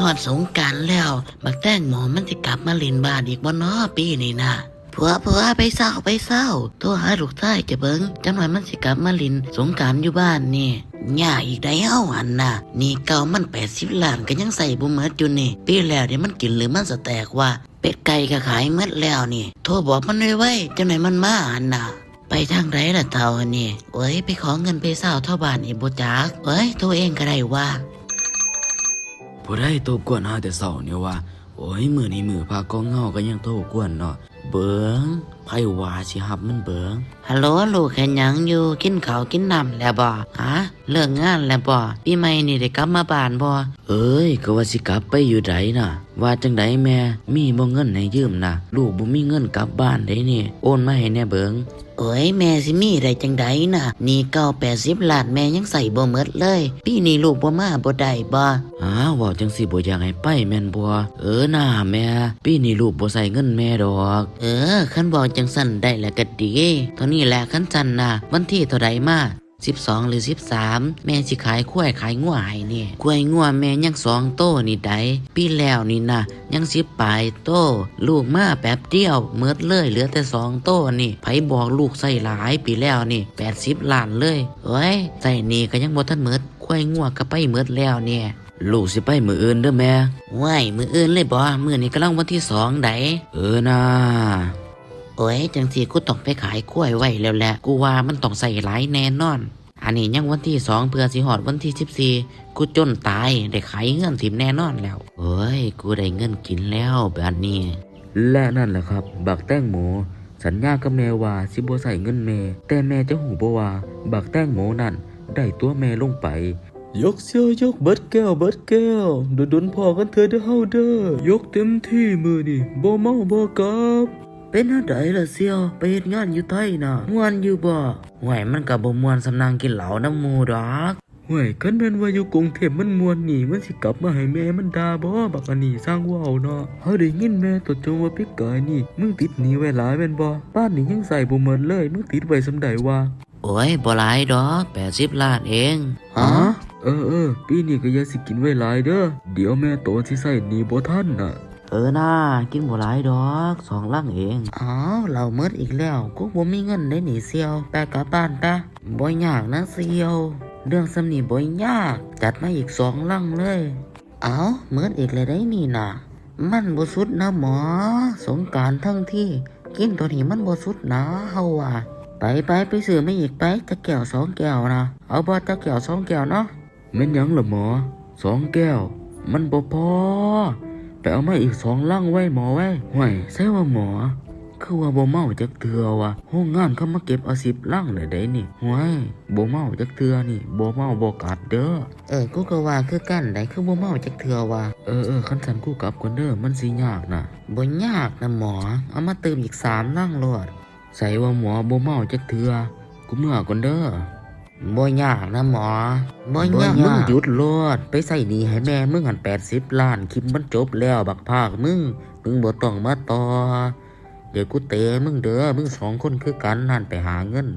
ຮອດສົງການແລ້ວ ບັກແຕງໂມມັນຊິກັບມາຫຼິ້ນບ້ານອີກບໍ່ນໍປີນີ້ນະ? ຜົວ ຜົວ ໄປເຊົາ ໄປເຊົາ ໂທຫາລູກຊາຍຈະເບິ່ງ ຈັກໜ່ອຍມັນຊິກັບມາຫຼິ້ນສົງການຢູ່ບ້ານນີ້. ຍາກອີກໃດເຮົາຫັ້ນນະ ໜີ້ເກົ່າມັນແປດສິບລ້ານກໍຍັງໃຊ້ບໍ່ໝົດຢູ່ນີ້. ປີແລ້ວນີ້ມັນກິນຫຼືມັນສະແຕັກວະ? ເປັດໄກ່ກໍຂາຍໝົດແລ້ວນີ້. ໂທບອກມັນໄວໆ ຈັກໜ່ອຍມັນມາຫັ້ນນະ. ໄປທາງໃດລະເຖົ້າອັນນີ້? ໂອ້ຍ ໄປຂໍເງິນໄປເຊົາເຖົ້າບ້ານອີກບໍ່ຈັກ. ເອີຍ ໂທເອງກໍໄດ້ວະ. ຜູ້ໃດໂທກວນຫາແຕ່ເຊົ້ານີ້ວະ? ໂອ້ຍ ມື້ນີ້ມື້ພະຂອງເຮົາກໍຍັງໂທກວນເນາະ. ເບິ່ງ ໃຜວ່າຊິຮັບມັນເບິ່ງ. ຮັລໂຫຼ ລູກເຮັດຫຍັງຢູ່? ກິນເຂົ້າກິນນ້ຳແລ້ວບໍ່? ຫາ ເລີກງານແລ້ວບໍ່? ປີໃໝ່ນີ້ໄດ້ກັບມາບ້ານບໍ່? ເອີຍ ກໍວ່າຊິກັບໄປຢູ່ໃດນະ. ວ່າຈັ່ງໃດແມ່ ມີບໍ່ເງິນໃຫ້ຢືມນະ? ລູກບໍ່ມີເງິນກັບບ້ານໃດນີ້ ໂອນມາໃຫ້ແດ່ເບິ່ງ. ໂອ້ຍ ແມ່ຊິມີໄດ້ຈັ່ງໃດນະ ໜີ້ເກົ່າແປດສິບລ້ານແມ່ຍັງໃຊ້ບໍ່ໝົດເລີຍ. ປີນີ້ລູກບໍ່ມາບໍ່ໄດ້ບໍ່? ຫາ ເວົ້າຈັ່ງຊີ້ບໍ່ຢາກໃຫ້ໄປແມ່ນບໍ່? ເອີນາແມ່ ປີນີ້ລູກບໍ່ໃຊ້ເງິນແມ່ດອກ. ເອີ ຄັນເວົ້າຈັ່ງຊັ້ນໄດ້ລະກໍດີ. ເທົ່ານີ້ແຫຼະ ຄັນຊັ້ນນະ ວັນທີເທົ່າໃດມາ? ສິບສອງ ຫຼື ສິບສາມ ແມ່ຊິຂາຍຄວາຍຂາຍງົວໃຫ້ນີ້. ຄວາຍງົວແມ່ຍັງສອງໂຕນີ້ໃດ໋ ປີແລ້ວນີ້ນະ ຍັງສິບປາຍໂຕ ລູກມາແປັບດຽວໝົດເລີຍ ເຫຼືອແຕ່ສອງໂຕນີ້. ໃຜບອກລູກໃຊ້ຫຼາຍ ປີແລ້ວນີ້ແປດສິບລ້ານເລີຍ. ໂອ້ຍ ໃຊ້ໜີ້ກໍຍັງບໍ່ທັນໝົດ ຄວາຍງົວກໍໄປໝົດແລ້ວນີ້. ລູກຊິໄປມື້ອື່ນເດີແມ່. ໂອ້ຍ ມື້ອື່ນເລີຍບໍ? ມື້ນີ້ກຳລັງວັນທີສອງໃດ໋. ເອີນາ. ໂອ້ຍ ຈັ່ງຊີ້ກູຕ້ອງໄປຂາຍຄວາຍໄວ້ແລ້ວແຫຼະ ກູວ່າມັນຕ້ອງໃຊ້ຫຼາຍແນ່ນອນ. ອັນນີ້ຍັງວັນທີສອງ ເພື່ອຊິຮອດວັນທີສິບສີ່ ກູຈົນຕາຍ ໄດ້ຂາຍເຮືອນຖິ້ມແນ່ນອນແລ້ວ. ໂອ້ຍ ກູໄດ້ເງິນກິນແລ້ວບາດນີ້. ແລະນັ້ນແຫຼະຄັບ ບັກແຕງໂມ ສັນຍາກັບແມ່ວ່າຊິບໍ່ໃຊ້ເງິນແມ່ ແຕ່ແມ່ຈະຮູ້ບໍ່ວ່າ ບັກແຕງໂມນັ້ນໄດ້ຕົວະແມ່ລົງໄປ. ຍົກສ່ຽວຍົກ ເບິດແກ້ວເບິດແກ້ວ ດົນໆພໍ້ກັນເທື່ອເດີເຮົາເດີ. ຍົກເຕັມທີ່ມື້ນີ້ ບໍ່ເມົາບໍ່ກັບ. ເປັນແນວໃດລະສ່ຽວ ໄປເຮັດງານຢູ່ໄທນະ ມ່ວນຢູ່ບໍ່? ໂອ້ຍ ມັນກໍບໍ່ມ່ວນສ່ຳນັ່ງກິນເຫຼົ້ານຳໝູ່ດອກ. ໂອ້ຍ ຄັນແມ່ນວ່າຢູ່ກຸງເທບມັນມ່ວນນີ້ ມັນຊິກັບມາໃຫ້ແມ່ມັນດ່າບໍ່? ບັກອັນນີ້ຊ່າງເວົ້າເນາະ. ເຮົາໄດ້ຍິນແມ່ຕົວະຈົ່ມວ່າປີກາຍນີ້ ມຶງຕິດໜີ້ໄວ້ຫຼາຍແມ່ນບໍ່? ປານນີ້ຍັງໃຊ້ບໍ່ໝົດເລີຍ ມຶງຕິດໄວ້ສ່ຳໃດວະ? ໂອ້ຍ ບໍ່ຫຼາຍດອກ ແປດສິບລ້ານເອງ. ຮະ? ເອີໆ ປີນີ້ກໍຢ່າຊິກິນໄວ້ຫຼາຍເດີ ດຽວແມ່ໂຕຊິໃຊ້ໜີ້ບໍ່ທັນນະ. ເອີນາ ກິນບໍ່ຫຼາຍດອກ ສອງລັງເອງ. ອ້າວ ເຫຼົ້າໝົດອີກແລ້ວ ກູບໍ່ມີເງິນເດ້ນີ້ສ່ຽວ ໄປກັບບ້ານປະ. ບໍ່ຍາກນະສ່ຽວ ເລື່ອງສ່ຳນີ້ບໍ່ຍາກ ຈັດມາອີກສອງລັງເລີຍ. ເອົ້າ ໝົດອີກແລ້ວໃດນີ້ນະ ມັນບໍ່ສຸດນະໝໍ. ສົງການທັງທີ ກິນໂຕນີ້ມັນບໍ່ສຸດນະ ເຮົາວ່າ. ໄປໆ ໄປຊື້ມາອີກໄປ ຈັກແກ້ວສອງແກ້ວນະ ເອົາບໍ່ ຈັກແກ້ວສອງແກ້ວເນາະ. ແມ່ນຫຍັງລະໝໍ? ສອງແກ້ວ ມັນບໍ່ພໍ ໄປເອົາມາອີກສອງລັງໄວໝໍໄວ. ຫ້ວຍ ໃສວ່າໝໍ ຄືວ່າບໍ່ເມົາຈັກເທື່ອວະ? ໂຮງງານເຂົາມາເກັບເອົາສິບລັງແລ້ວໃດນີ້. ຫ້ວຍ ບໍ່ເມົາຈັກເທື່ອນີ້ ບໍ່ເມົາບໍ່ກັດເດີ. ເອີ ກູກໍວ່າຄືກັນໃດ ຄືບໍ່ເມົາຈັກເທື່ອວະ? ເອີໆ ຄັນຊັ້ນກູກັບກ່ອນເດີ ມັນຊິຍາກນະ. ບໍ່ຍາກນະໝໍ ເອົາມາຕື່ມອີກສາມລັງໂລດ. ໃສວ່າໝໍ ບໍ່ເມົາຈັກເທື່ອ ກູເມືອກ່ອນເດີ. ບໍ່ຍາກນະໝໍ ບໍ່ຍາກ ມຶງຢຸດໂລດ ໄປໃຊ້ໜີ້ໃຫ້ແມ່ມຶງຫັ້ນແປດສິບລ້ານ ຄລິບມັນຈົບແລ້ວ ບັກພາກມຶງ ມຶງບໍ່ຕ້ອງມາຕໍ່ ດຽວກູເຕະມຶງເດີ ມຶງສອງຄົນຄືກັນຫັ້ນ ໄປຫາເງິນ.